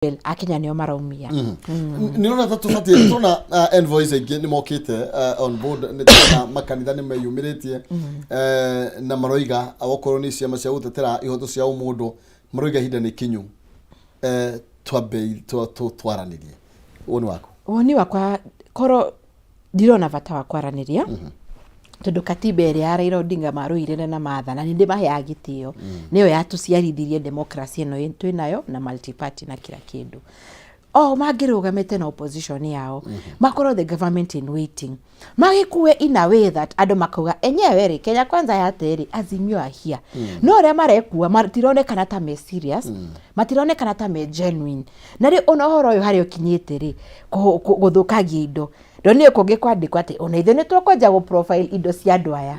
Akenya nĩo maraumia. Nä rona ta tå batiä tårona envoys aingä nä mokä te on board. Nä tårona makanitha nä meyumä rä tie na maroiga okorwo nä ciama cia gå tetera ihoto cia å må ndå, maroiga ihinda nä kinyu twambe twaranä rie. Woni waku? Woni wakwa, korwo ndirona bata wa kwaranĩria, tondũ katiba ĩrĩa ya Raila Odinga marũirĩre na mathana, nĩ ndĩmaheaga gĩtĩo, nĩyo yatũciarithirie democracy ĩno twĩnayo na multi-party na kila kĩndũ. O mangĩrũgamĩte na opposition yao, makorwo the government in waiting, magĩkue in a way that andũ makauga enyewe rĩ, Kenya Kwanza yate rĩ, Azimio are here. No ũrĩa marekua matironekana ta me serious, matironekana ta me genuine. Na rĩ, ona ũhoro ũyũ harĩa ũkinyĩte rĩ, gũthũkangia indo, ndonire kũngĩ kwandĩkwo atĩ ona ithuĩ nĩ tũkwanja gũ profile indo cia andũ aya,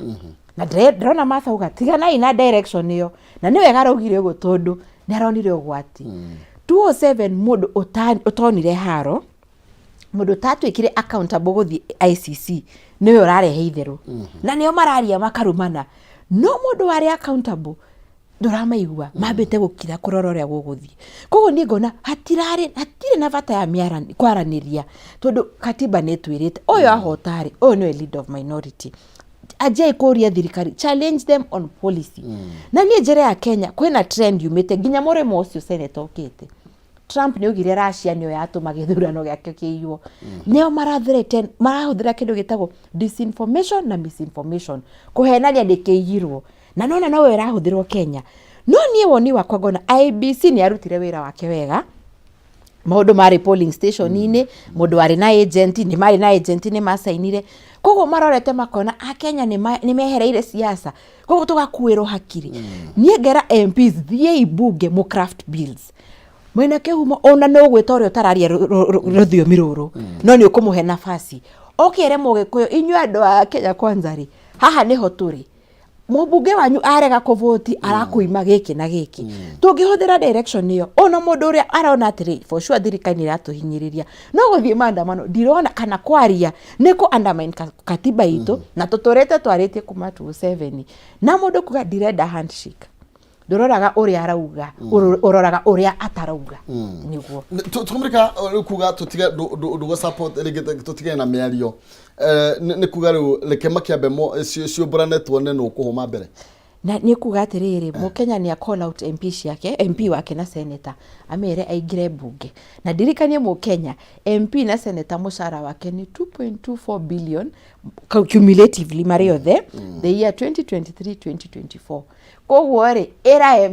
na ndĩrona Martha auga tiganai na direction ĩyo, na nĩ wega araugire ũguo tondũ nĩ aronire ũgwati. 207 mũndũ ũtonire haro, mũndũ ũtatuĩkire accountable gũthiĩ ICC, nĩwe ũrarehe itherũ na nĩo mararia makarumana. No mũndũ warĩ accountable ndũramaigua, mambĩte gũkira kũrora ũrĩa gũgũthiĩ. Koguo niĩ ngona hatirarĩ, hatirĩ na bata ya kwaranĩria, tondũ katiba nĩ ĩtwĩrĩte ũyũ ahotarĩ, ũyũ nĩwe leader of minority. Anjiai kũria thirikari, challenge them on policy. Na niĩ njĩra ya Kenya, kwĩna trend yumĩte nginya mũrĩmo ũcio senator ũkĩte Trump nĩ augire Russia nĩyo yatũma gĩthurano gĩake kĩiywo. Nĩo marathreaten, marahũthĩra kĩndũ gĩtagwo disinformation na misinformation, kũhenania nĩ kĩiyirwo, na nona nowe ĩrahũthĩrwo Kenya. No niĩ woni wakwa ngona IEBC nĩ arutire wĩra wake wega. Maũndũ marĩ polling station-inĩ, mũndũ warĩ na agent, nĩ marĩ na agent, nĩ macainire. Koguo marorete makona akenya nĩ mehereire siasa, koguo tũgakuĩrwo hakiri. Niĩ ngera MPs, thiĩi bunge mũ craft bills mwena kĩhumo, ona no gwĩta ũrĩa ũtararia rũthiomi rũrũ, no nĩ ũkũmũhe nafasi okere mũgĩkũyũ. Inyuĩ andũ a Kenya Kwanza rĩ, haha nĩho tũrĩ. Mũmbunge wanyu arega kũvoti, arakũima gĩkĩ na gĩkĩ. Tũngĩhũthĩra direction ĩyo, ona mũndũ ũrĩa arona atĩrĩ, for sure thirikari nĩ ĩratũhinyĩrĩria, no gũthiĩ maandamano ndirona kana kwaria nĩ kũ undermine katiba itũ na tũtũrĩte twarĩtie kuma 27. Na mũndũ kuga ndirenda handshake, ndũroraga ũrĩa arauga, ũroraga ũrĩa atarauga nĩguo. Tũkũmũrĩka rĩu kuga tũtige ndũgũ support rĩngĩ, tũtigane na mĩario. Nĩ kuga rĩu reke makĩambe ciũmbũrane tuone nũ ũkũhũma mbere. Na nĩ kuga atĩrĩrĩ, mũkenya nĩ call out MP ciake, MP wake na senator, amere aingĩre mbunge. Na ndirikanie mũkenya, MP na senator mũcara wake nĩ 2.24 billion cumulatively marĩ othe, the year 2023 2024. Koguo rĩ, ĩra